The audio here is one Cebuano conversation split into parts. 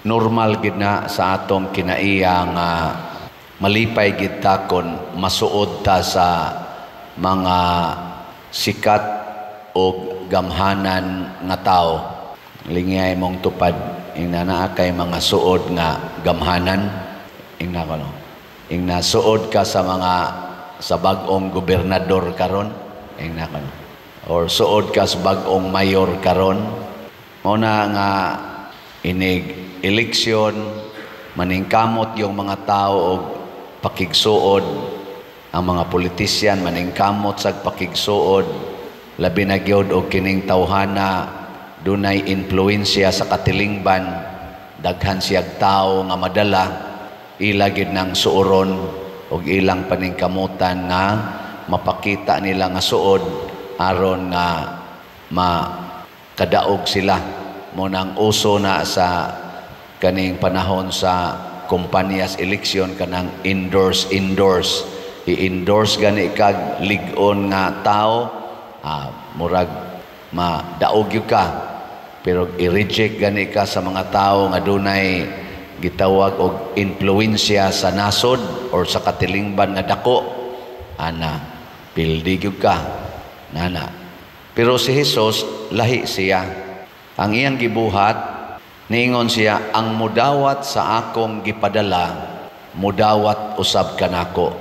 Normal gid na sa atong kinaiya nga malipay gid ta kon masuod ta sa mga sikat o gamhanan nga tao. Lingay mong tupad, ingna naa kay mga suod nga gamhanan, ingna ko, no. Ingna suod ka sa mga sa bag-ong gobernador karon, ingna ko, no. Or suod ka sa bag-ong mayor karon. Mao na nga inig eleksyon, maningkamot yung mga tao og pakigsuod. Ang mga politisyan maningkamot sa pakigsuod, labi na gyud og kining tawhana dunay impluwensya sa katilingban, daghan siyag tao nga madala, ila gid nang suoron og ilang paningkamutan nga mapakita nila nga suod aron nga makadaog sila. Mo nang uso na sa kaning panahon sa kumpanyas eleksyon, kanang endorse endorse, i-endorse gani kag lig-on nga tao, murag madaog gyud ka, pero i-reject gani ka sa mga tao nga dunay gitawag og impluwensya sa nasod or sa katilingban nga dako ana, pildi gyud ka nana. Pero si Jesus, lahi siya. Ang iyang gibuhat, niingon siya, "Ang mudawat sa akong gipadala, mudawat usab kanako,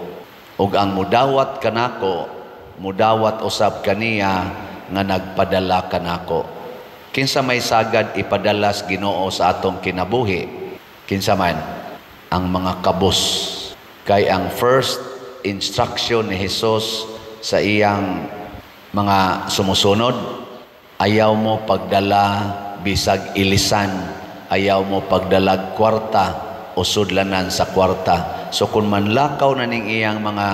ug ang mudawat kanako, mudawat usab kaniya nga nagpadala kanako." Kinsa may sagad ipadala sa Ginoo sa atong kinabuhi? Kinsa man? Ang mga kabos. Kay ang first instruction ni Jesus sa iyang mga sumusunod, "Ayaw mo pagdala bisag ilisan, ayaw mo pagdalag kwarta o sudlanan sa kwarta." So kung manlakaw na ning iyang mga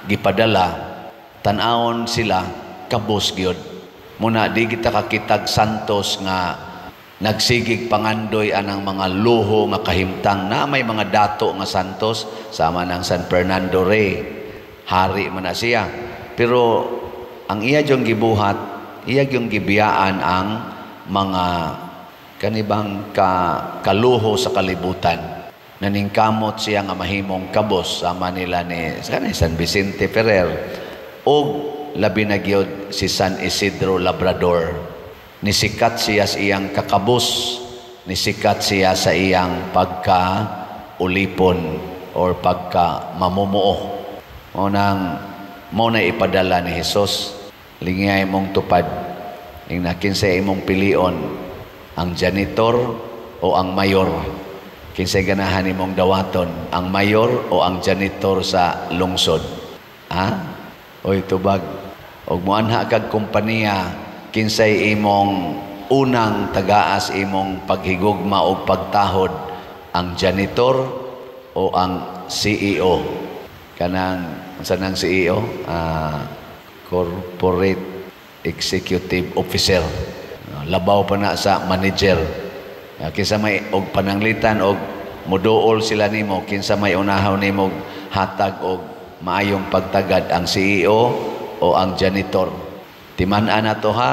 gipadala, tan-awon sila, kabos gyud. Muna di kita kakitag santos nga nagsigig pangandoy anang mga luho nga kahimtang. Na may mga dato nga santos sama ng San Fernando Rey, hari man na siya, pero ang iya yung gibuhat, iya yung gibiyaan ang mga kanibang kaluho sa kalibutan. Naningkamot siya nga mahimong kabos sama nila ni San Vicente Ferrer og labi na gyud si San Isidro Labrador. Nisikat siya sa iyang kakabos, nisikat siya sa iyang pagka ulipon or pagka mamumuo. Mo nang mo na ipadala ni Jesus. Lingay mong tupad, ingna kinsay imong pilion, ang janitor o ang mayor? Kinsay ganahan imong dawaton, ang mayor o ang janitor sa lungsod? Ha? Oy, tubag. Og muanha kag kompanya, kinsay imong unang tagaas imong paghigugma o pagtahod, ang janitor o ang CEO? Kanang unsa nang CEO? Corporate Executive Officer. Labaw pa na sa manager. Kinsa may og pananglitan og muduol sila nimo, kinsa may unahaw nimo hatag og maayong pagtagad, ang CEO o ang janitor? Timan-an nato ha,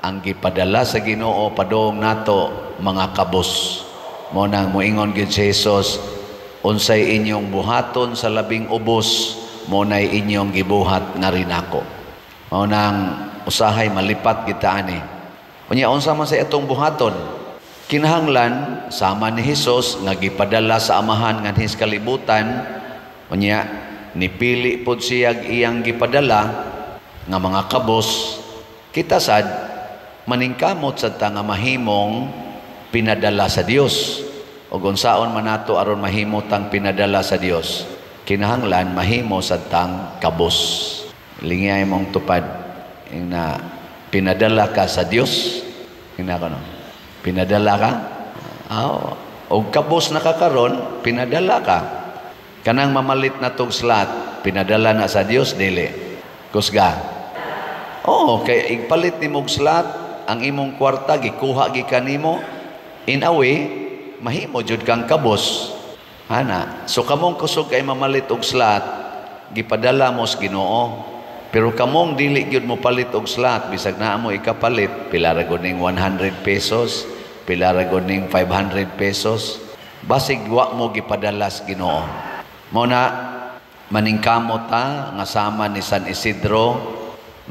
ang gipadala sa Ginoo padung nato mga kabos. Mo nang moingon gyud si Jesus, "Unsay inyong buhaton sa labing ubos, mo nay inyong gibuhat nga rinako." Mao nang usahay malipat kita ani. Unya, unsa man sa atong buhaton? Kinahanglan sama ni Jesus nga gipadala sa Amahan nganhi sa kalibutan, unya nipili pod siya iyang gipadala nga mga kabos, kita sad maningkamot sad ta nga mahimong pinadala sa Dios. Ug unsaon man nato aron mahimo tang pinadala sa Dios? Kinahanglan mahimo sad tang kabos. Lingay mong tupad, na pinadala ka sa Dios. Ingna ko, no. Pinadala ka? Oh, og kabos na ka karon, pinadala ka. Kanang mamalit na tog slot, pinadala na sa Dios, dili? Kusga. Oo, kay igpalit nimo og slot, ang imong kwarta gikuha gikan nimo, in a way mahimo jud kang kabos. Ana, so kamong kusog kay mamalit og slot, gipadala mo sa Ginoo. Pero kamong dili gyud mo palit og slot, bisag naa mo ikapalit, pila ra gud ning 100 pesos, pila Pila ra gud ning 500 pesos? Basig wa mo gipadalas Ginoo. Mao na maningkamot ta nga sama ni San Isidro,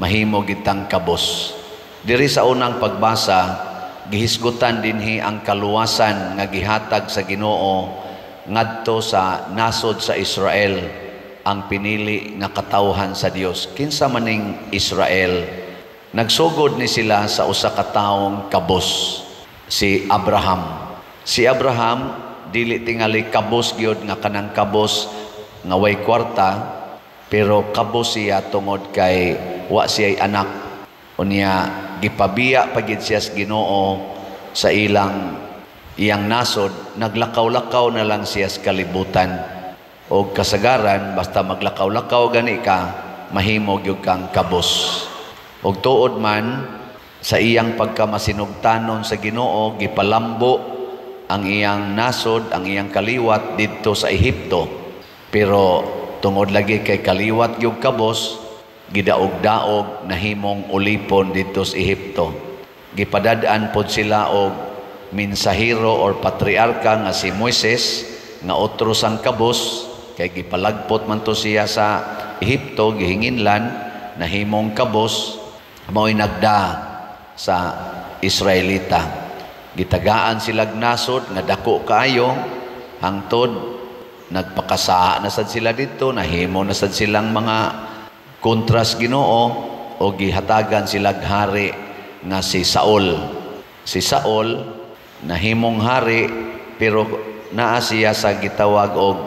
mahimo gitang kabos. Diri sa unang pagbasa, gihisgutan dinhi ang kaluwasan nga gihatag sa Ginoo ngadto sa nasod sa Israel, ang pinili nga katawhan sa Dios. Kinsa maning Israel? Nagsugod ni sila sa usa ka taong kabos, si Abraham. Si Abraham dili tingali kabos gyud nga kanang kabos nga way kwarta, pero kabos siya tungod kay wa siya'y anak. Unya gipabiya pa gid siya sa Ginoo sa ilang iyang nasod, naglakaw-lakaw na lang siya sa kalibutan. O kasagaran, basta maglakaw-lakaw gani ka, mahimo gyud kang kabos. Og tuod man sa iyang pagkamasinugtanon sa Ginoo, gipalambo ang iyang nasod, ang iyang kaliwat didto sa Ehipto. Pero tungod lagi kay kaliwat gyud kabos, gidaog-daog, nahimong ulipon didto sa Ehipto. Gipadad-an pod sila og mensahero or patriarka nga si Moises, nga otro sang kabos kay gipalagpot man to siya sa Ehipto, gihinginlan, nahimong kabos, mao'y nagda sa Israelita. Gitagaan silag nasod nga dako kaayo hangtod nagpakasaa na sad sila didto, nahimo na sad silang mga kontras Ginoo o gihatagan silag hari nga si Saul. Si Saul nahimong hari, pero naa siya sa gitawag og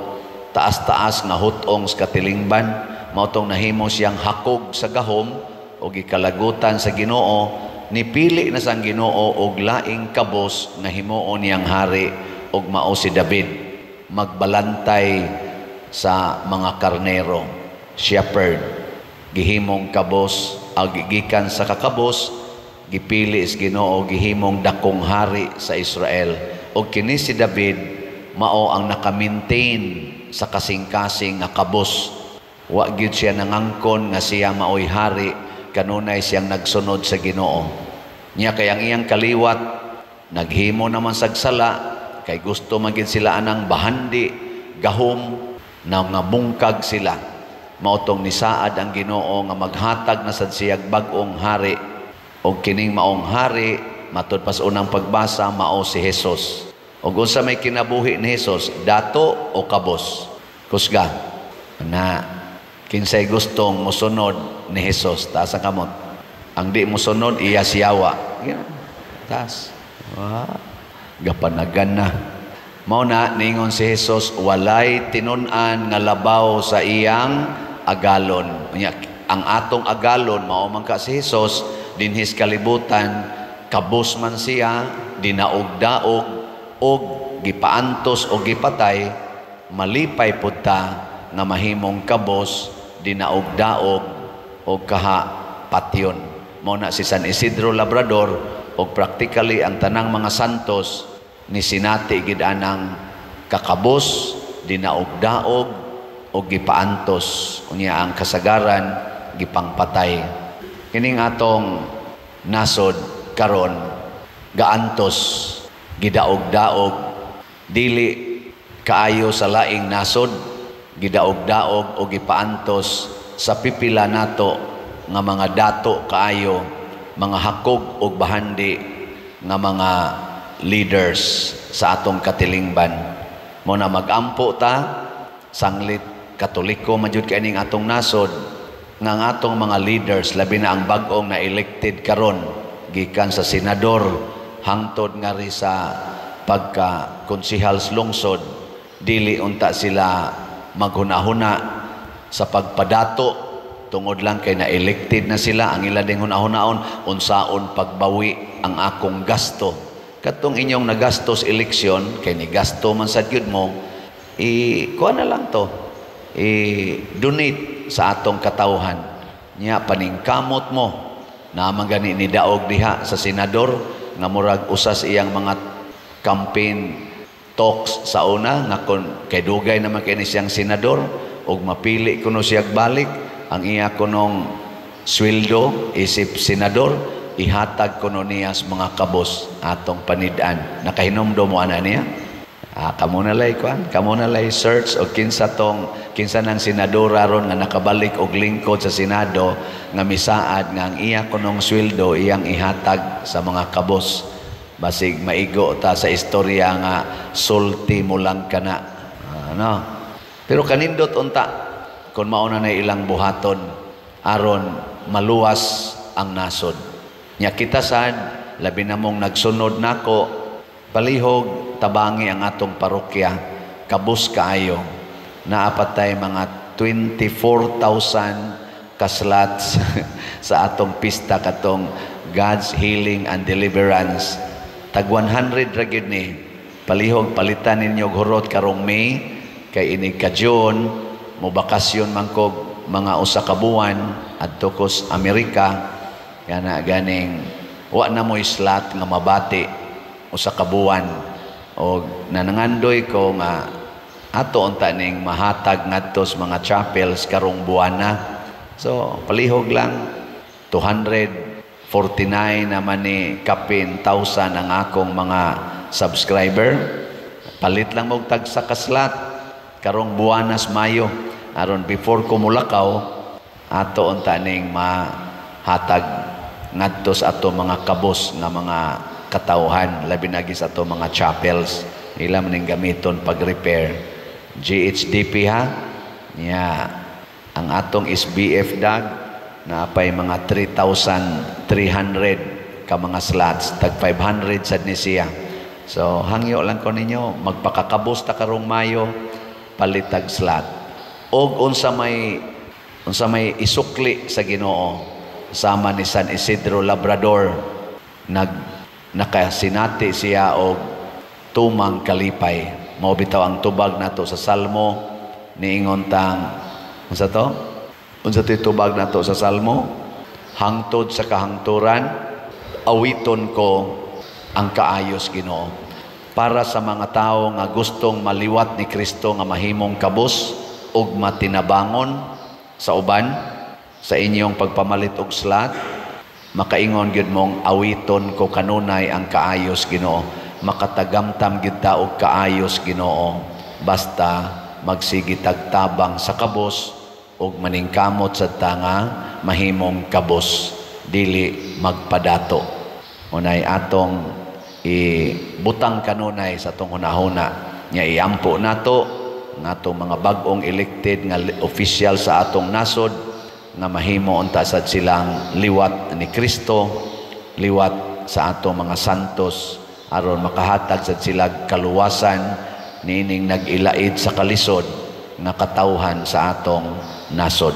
taas-taas nga hutong sa katilingban, mao tong nahimo siyang hakog sa gahom o gikalagutan sa Ginoo. Nipili na sang Ginoo og laing kabos nga himuon niyang hari, og mao si David, magbalantay sa mga karnero, shepherd. Gihimong kabos, ag gikan sa kakabos, gipili sa Ginoo, gihimong dakong hari sa Israel. Og kini si David mao ang naka-maintain sa kasing-kasing nga kabos. Wa gyud siya nangangkon nga siya maoy hari, kanunay siyang nagsunod sa Ginoo. Nya kay ang iyang kaliwat naghimo naman sag sala, kay gusto man gid sila anang bahandi, gahom, na nga bungkag sila. Mao tong nisaad ang Ginoo nga maghatag na sad siyag bag-ong hari. Og kining maong hari, matud pas unang pagbasa, mao si Jesus. Og unsa may kinabuhi ni Jesus, dato o kabos? Kusga. Na kinsay gustong mosunod ni Jesus, taas ang kamot. Ang di mosunod, iya siyawa. Taas. Ah, gapanagan na. Mao na ningon si Jesus, walay tinun-an nga labaw sa iyang agalon. Unya, ang atong agalon mao man ka si Jesus dinhis kalibutan, kabos man siya, dinaog-daog og gipaantos o gipatay, malipay pud ta nga mahimong kabos, dinaog-daog o kaha patyon. Mao na si San Isidro Labrador og practically ang tanang mga santos ni sinati gid anang kakabos, dinaog-daog o gipaantos. Unya ang kasagaran gipangpatay. Kining atong nasod karon gaantos, gidaog-daog, dili kaayo sa laing nasod, gidaog-daog o gipaantos sa pipila nato nga mga dato kaayo, mga hakog og bahandi nga mga leaders sa atong katilingban. Mo na magampo ta, sanglit Katoliko man jud kay ning atong nasod, nga ang atong mga leaders, labi na ang bag-ong na elected karon gikan sa senador hangtod ngari sa pagka konsehal sa lungsod, dili unta sila maghuna-huna sa pagpadato tungod lang kay na elected na sila. Ang ila ding huna-hunaon, unsaon pagbawi ang akong gasto. Katong inyong nagastos eleksyon, kay ni gasto man sad gyud mo, i kuha na lang to, i-donate sa atong katawhan. Nya paningkamot mo naman gani ni daog diha sa senador nga murag usas iyang mga campaign talks sa una nga kon kay dugay naman kay ni siyang senador og mapili kuno siyag balik, ang iya kunong sweldo isip senador ihatag kuno niya sa mga kabos atong panid-an. Nakahinumdom mo ana niya? Ah, kamo na lay kuan, kamo na lay search og kinsa tong kinsa nang senadora ron nga nakabalik og lingkod sa Senado nga misaad nga ang iya kunong sweldo iyang ihatag sa mga kabos. Basig maigo ta sa istorya nga sulti mo lang kana. Ano? Pero kanindot unta kung mao na ilang buhaton aron maluwas ang nasod. Nya kita sad, labi na mong nagsunod nako, palihog tabangi ang atong parokya, kabus kaayo. Naapatay mga 24,000 ka-slots sa atong pista katong God's Healing and Deliverance. Tag 100 ra gyud ni. Palihog palitan ninyo og hurot karong May kay inig ka June mo bakasyon man kog mga usa ka buwan adto kos Amerika. Kana ganing wa na mo'y slot nga mabati usa ka buwan, og nanangandoy ko nga ato unta ning mahatag ngadto sa mga chapels karong buwana. So palihog lang, 249 naman ni kapin thousand ang akong mga subscriber. Palit lang mo tag sa ka slot karong buwanas Mayo aron before ko mulakaw ato unta ning mahatag ngadto sa ato mga kabos nga mga katawhan, labi na sa ato mga chapels, ila man ning gamiton pag-repair. GHDP ha nya, ang atong SBF dag naapay mga 3,300 ka mga slots, tag 500 sad ni siya. So hangyo lang ko ninyo, magpakakabos ta karong Mayo, palitag slot. Og unsa may isukli sa Ginoo, sama ni San Isidro Labrador, nakasinati siya og tumang kalipay. Mao bitaw ang tubag nato sa Salmo, niingon tang unsa to? Unsa to tubag nato sa Salmo? Hangtod sa kahangturan, awiton ko ang kaayos Ginoo. Para sa mga tao nga gustong maliwat ni Kristo nga mahimong kabos ug matinabangon sa uban sa inyong pagpamalit og slot, makaingon gyud mong awiton ko kanunay ang kaayos Ginoo. Makatagamtam gyud ta og kaayos Ginoo basta magsige tagtabang sa kabos ug maningkamot sa ta nga mahimong kabos, dili magpadato. Unay atong ibutang kanunay sa atong hunahuna nya iampo nato nga atong mga bag-ong elected nga official sa atong nasod nga mahimo unta sad silang liwat ni Kristo, liwat sa atong mga santos, aron makahatag sad sila kaluwasan niining nag-ilaid sa kalisod nga katawhan sa atong nasod.